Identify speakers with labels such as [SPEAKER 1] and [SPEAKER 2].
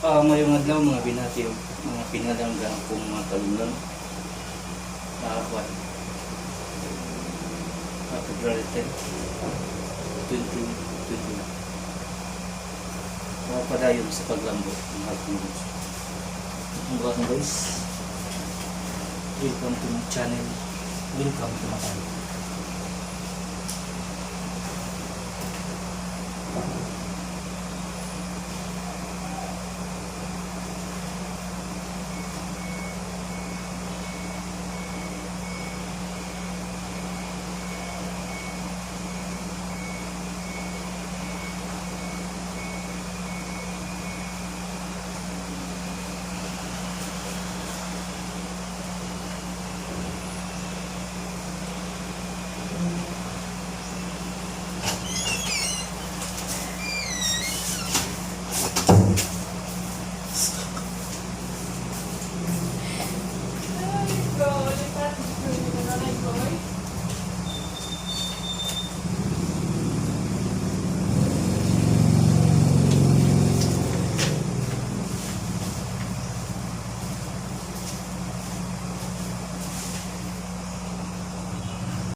[SPEAKER 1] Mayong adlaw, mga binati, mga pinalangga kong mga kalunggan. What? February 10, 2021. Padayon sa paglambo ng ating Diyos. Ang guys, welcome to my channel. Welcome to my channel.